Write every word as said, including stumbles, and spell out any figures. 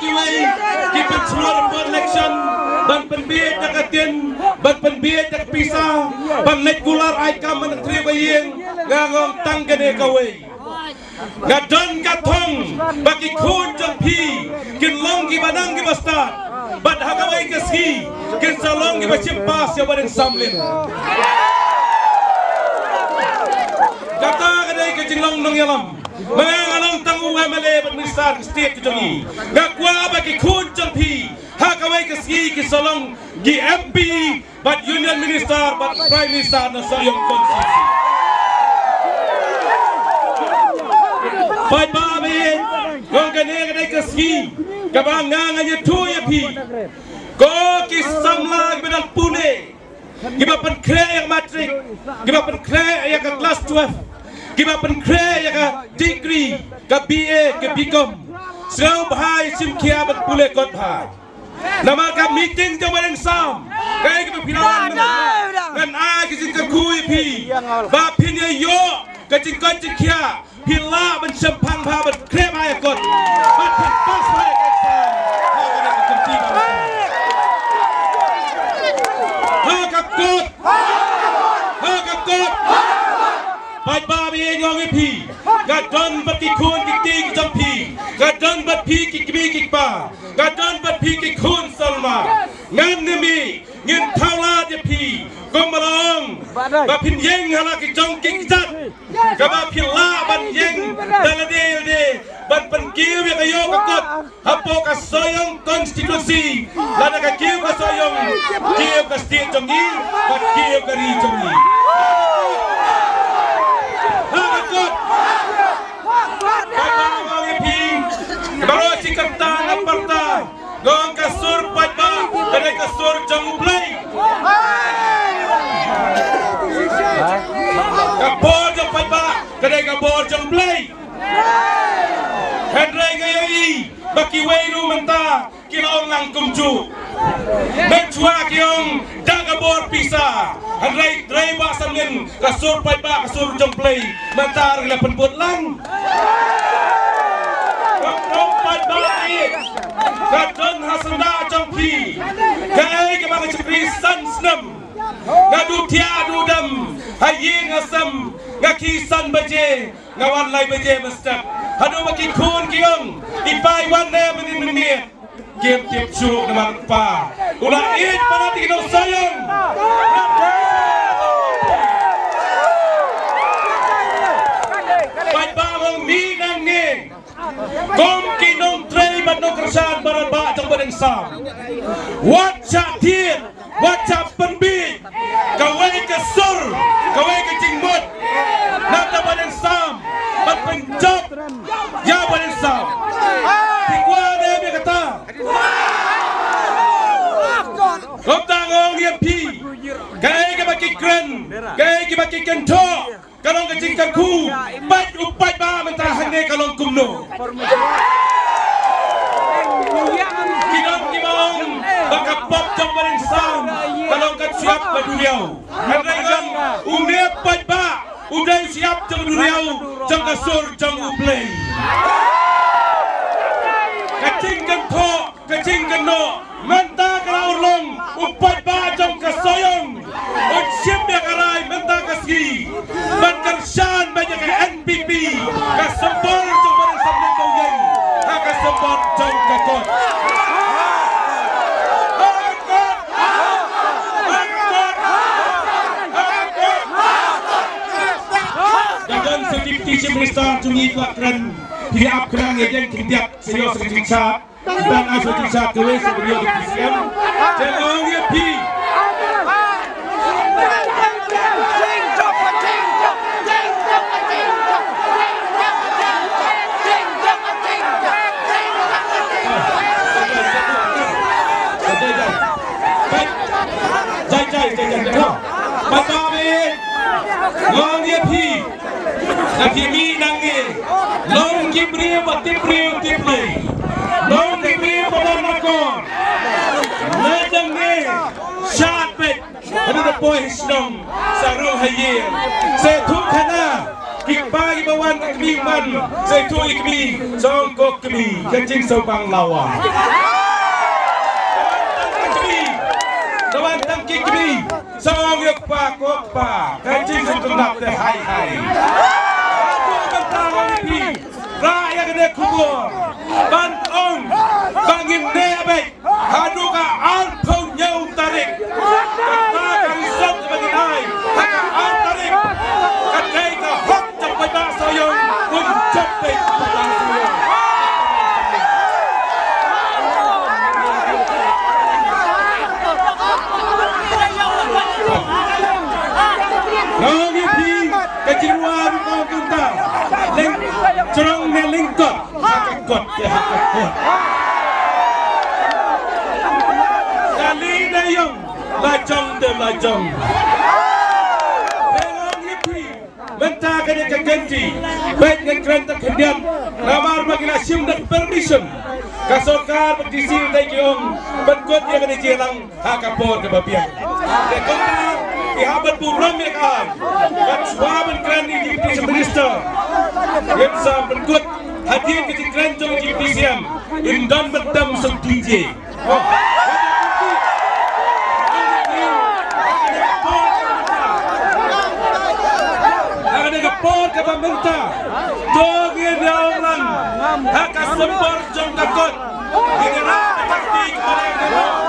Kiwei ki pynshlur election ban pynbiej da ka tin, ban pynbiej da ka pisa, ban leit kular ai kam ban trei ba ïeng, nga ong tang kane kawei. Nga don ka thong ba ki khun jong phi kin long kiba nang kiba stad, bad ha kawei ka sngi kin sa long kiba shim pass ïa Bah Deng Samlin. Kata ka dei ka jinglong nongïalam. Manga nga long tang u M L A bad minister ka state ka jong ngi. Nga kwah ba ki khun jong phi ha kawei ka sngi ki sa long ki M P bad Union Minister bad Prime Minister na Sohiong constituency. Paidbah, ba ïeit, nga ong kane ka dei ka sngi kaba nga ngan ïathuh ïa phi. Ko ki samla kiba dang pule, kiba pynkhreh ïa ka matric, kiba pynkhreh ïa ka class twelve, kiba pynkhreh ïa ka degree, ka B A, ka B Com. Sngewbha ïa shim khia bad pule kot bha. Namar ka meeting jong Bah Deng Sam, kaei kaba phi la wan mynta, ngan ai ka jingkyrkhu ïa phi ba phin ïa ïoh ka jingkoit jingkhiah, phi lah ban shemphang bha, ban khreh bha ïa kot, ban phin pass bha ïa ka exam. Ha kane ka kynti ba mynta, ha ka kot, ha ka kot. Paidbah, ba ïeit, nga ong ïa phi, nga don bad ki khun ki kti ki jong phi, nga don bad phi ki kmie ki kpa, nga don bad phi ki khun samla. Ngan ne mih ngin thaw lad ïa phi, kumba la ong, ba phin ïeng ha la ki jong ki kjat, kaba phi lah ban ïeng da lade lade ban pynkiew ïa ka ïoh ka kot hapoh ka Sohiong constituency, lada ka kiew ka Sohiong, kiew ka state jong ngi, bad kiew ka ri jong ngi. Ha ka kot. Paidbah, nga ong ïa phi, baroh shi kyrta nga pyrta, nga ong ka sur paidbah ka dei ka sur jong U Blei. Ka bor jong paidbah ka dei ka bor jong U Blei. Hynrei nga ïohi ba kiwei ruh mynta ki la ong lang kumjuh. Mynshuwa ki ong da ka bor pisa. Hynrei trei Bah Samlin, ka sur paidbah ka sur jong U Blei, mynta ruh la pynbud lang. Ka paidbah, ka don ha syndah jong phi. Kaei kaba nga shakri san snem. Nga duh thiah duh dam ha ïing ha sem, nga khie san baje, nga wan lai baje mynstep. Haduh ba ki khun ki ong, i pa i wan ne mynnin mynnin. Kim tip shuh namar u kpa u la ïeit palat ïa ki nong Sohiong. Paidbah, mih nangne kum ki nongtrei bad nongkyrshan baroh bah jong Bah Deng Sam. Wat shah thied, wat shah pynbiej kawei ka sur, kawei ka jingmut na ka Bah Deng Sam, ban pynjop ïa Bah Deng Sam. Phi kwah ne em ïa kata? Kumta nga ong ïa phi, kaei kaba ki kren, kaei kaba ki kynthoh, ka long ka jingkyrkhu. Peit u paidbah mynta hangne ka long kumno. Ki don kiba ong ba ka pop jong Bah Deng Sam ka long ka shyiap ka duriaw. Hynrei nga ong, une u paidbah u dei u shyiap jong ka duriaw jong ka sur jong U Blei. Ka jingkynthoh, ka jingkynnoh mynta ka la urlong, u paidbah jong ka Sohiong un shim ïa ka rai mynta ka sngi ban kyrshan bad ïa ka N P P, ka symbol jong Bah Deng Samlin ba u ïeng ha ka symbol jong ka kot. Ka don sa ki Deputy Chief Minister jong ngi ki la kren, ki ap kren ïa ïeng ki tiap, sa ïoh sa ka jingshad. Tang ai sa jingshad kawei sa video di P C M. Te nga ong ïa phi. Jai, jai, jai, jai, jai. Paidbah, nga ong ïa phi. Nga ki mih nangne, long ki briew ba tip briew tip Blei, long ki briew ba don akor. Lada ngi shad beit haduh ba poi ha shnong, sa rung ha ïing, sa ïathuh khana ki kpa ki bawa. Wan ka kmie man, sa ïathuh ïa kmie, song ko kmie, ka jingsngewbang la wan. Ka wan tang ki kmie, song ïa u kpa ko kpa, ka jingsngewtynnat te hai hai. Haduh mynta nga ong ïa phi, rah ïa kane ka khubor, ban ong ba ngin neh beit haduh ka arphew hynñiew tarik. Kata ka result kaba ngin ai ha ka ar tarik, ka dei ka hok jong paidbah Sohiong, un jop beit paidbah Sohiong. Nga ong ïa phi, ka jingrwai ruh ka ong kumta, lyngkot jrong ne lyngkot, ha ka kot te ha ka kot. Kali ne ïong, la jong te la jong. Nga ong ïa phi, mynta kane ka kynti, bad ngan kren tang khyndiat, namar ba ngi la shim da ka permission ka sorkar bad D C Rilthaiki, ong ban kut ïa kane ka jingïalang ha ka por kaba biang. Te kumta, ngi hap ban burom ïa ka aiñ. Bad shuwa ban kren ïa u Deputy Chief Minister, ngin sa pynkut hadien ka jingkren jong u Deputy C M, ngin don ban dem sha D J. Ha kane ka por kaba mynta, to ngin ïa ong lang ha ka symbai jong ka kot. Ngin ïa rah ka kti kaba